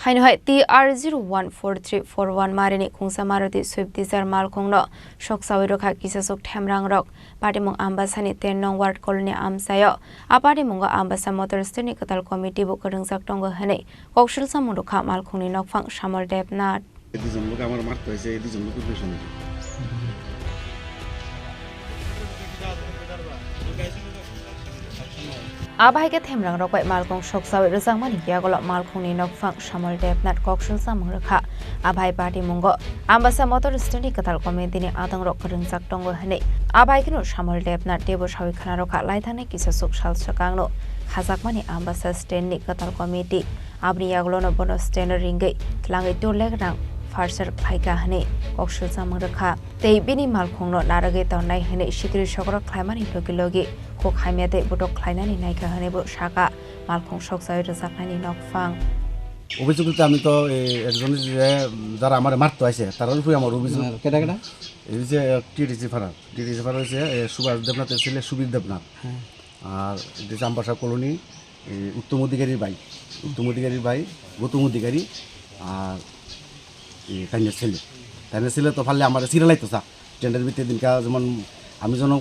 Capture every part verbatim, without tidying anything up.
Haino hai T R zero one four three four one marini khungsa Maruti Swift Desire malkhungno soksawi rwkha kisasuk themrangrok. Patimung Ambasani ten nong ward colony amchaio. A patimungo Ambasa Motor Stand ni kwtal committee bo kwrwngjak tongo hwnwi koksil samung rwkha malkhungni nokphang Samol Debnath. এই দুজন লোক আমার মারতে হয়েছে, এই দুজন লোকের পেছনে। A bahai khe themrangrok bai malkhung soksawi rwjakmani yagulo malkhungni nokphang Samol Debnath koksil samung rwkha. A bahai patimungo Ambasa Motor Stand ni kwtal committee ni adangrok kwrwngjak tongo hwnwi a bahai kheno Samol Debnath teibo sawi khna rwkha laithani kisasuk sal swkangno khajakmani Ambasa Stand ni kwtal committee. Aboni yagulono bono stand ringwi twlangwi two lakh rang pharser khlaikha hwnwi koksil samung rwkha. Tei bini malkhungno narwgwi tongnai hwnwi sikiri sokro khlaimani logi logi kok hamya tei butok khlainani naikha hwnwi bo sakha malkhung soksawi rwjaknaini nokphang. অভিযোগ বলতে আমি তো এই একজন যে যারা আমারে মারতে আইছে তারার উপরে আমার অভিযোগ। আর কেডা কেডা? এই যে টিটিসি ফারা, টিটিসি ফারা হচ্ছে এ, সুভাষ দেবনাথের ছেলে সুবীর দেবনাথ। হ্যাঁ। আর এটা হচ্ছে আম্বাসা কলোনি, এই উত্তম অধিকারীর ভাই, উত্তম অধিকারীর ভাই গৌতম অধিকারী। আর এই তাইনের ছেলে, তাইনের ছেলে তো পারলে আমার সিরিয়াল আইতো চা। টেন্ডার ভিতরে দিনকা যেমন আমি যেন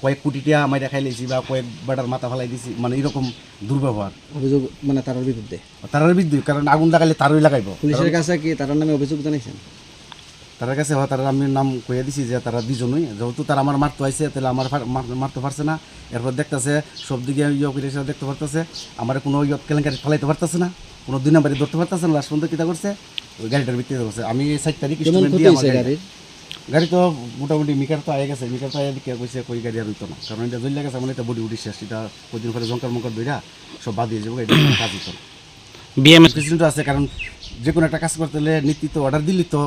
কয়েক কোটি টাকা মাইরা খাইলাইছি বা কয়েক বেটার মাথা ফালাই দিছি, মানে এরকম দুর্ব্যবহার। অভিযোগ মানে তারার বিরুদ্ধে? তারার বিরুদ্ধে, কারণ আগুন লাগাইলে তারই লাগাইবো। পুলিশের কারণ কাছে কি তারার নামে অভিযোগ জানাইছেন? তারার কাছে হয়, তারার আমি নাম কইয়া দিছি যে তারা দুজনই, যেহেতু তারা আমার মারতে আইছে, তাহলে আমার ফার-, মার-, মারতে পারছে না। এরপর দেখতেছে সব দিকে ইয়ে করে এসে দেখতে পারতেছে, আমার কোনো ইয়ে কেলেঙ্কারি ফালাইতে পারতেছে না, কোনো দুই নম্বরই ধরতে পারতেছে না। লাস্ট পর্যন্ত কিতা করছে, ওই গাড়িটার ভিতরে ধরছে। আমি সাত তারিখ কেমন স্টেটমেন্ট ক্ষতি দিয়ে আমার হয়েছে গাড়ি গাড়ির? গাড়ি তো মোটামুটি মিকার তো আগে গেছে, মিকার তো আগে দিকে কইছে কই গাড়ি আর হইতো না, কারণ এটা জ্বললে গেছে, মানে এটা বডি উডি শেষ, এটা কদিন পরে জঙ্কার মঙ্কার দইরা সব বাদ দিয়ে যাবো, এটা কাজ হইতো না। বিএমএস প্রেসিডেন্ট আছে, কারণ যে কোনো একটা কাজ করতে হলে নীতিতে অর্ডার দিলে তো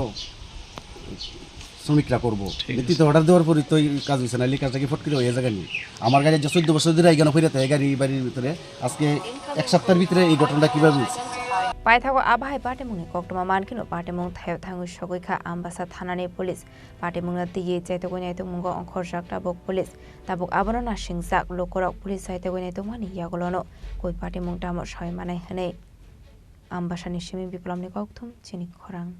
শ্রমিকরা করবো। ঠিক আছে। নীতিতে অর্ডার দেওয়ার পরই তো এই কাজ হইছে না, এই কাজটা কি ফট করে হয়ে যায়নি? আমার গাড়ি যে চোদ্দ বছর ধরে এখানে ফিরে থাকে, গাড়ি বাড়ির ভিতরে আজকে এক সপ্তাহের ভিতরে এই ঘটনাটা কিভাবে হয়েছে? Paithago a bahai patimungni koktwma mankhe no patimung thaio thangwi sogwi kha Ambasa thanani police. Patimungno twiwi chaitogwi naitokmungo ongkhorjak tabuk police. Tabuk abono nasingjak lukurok police chaitogwi naitokmani yagulono koi patimung tamo sawi manai hwnwi. Ambasani simi Biplomni kokthum chini khorang.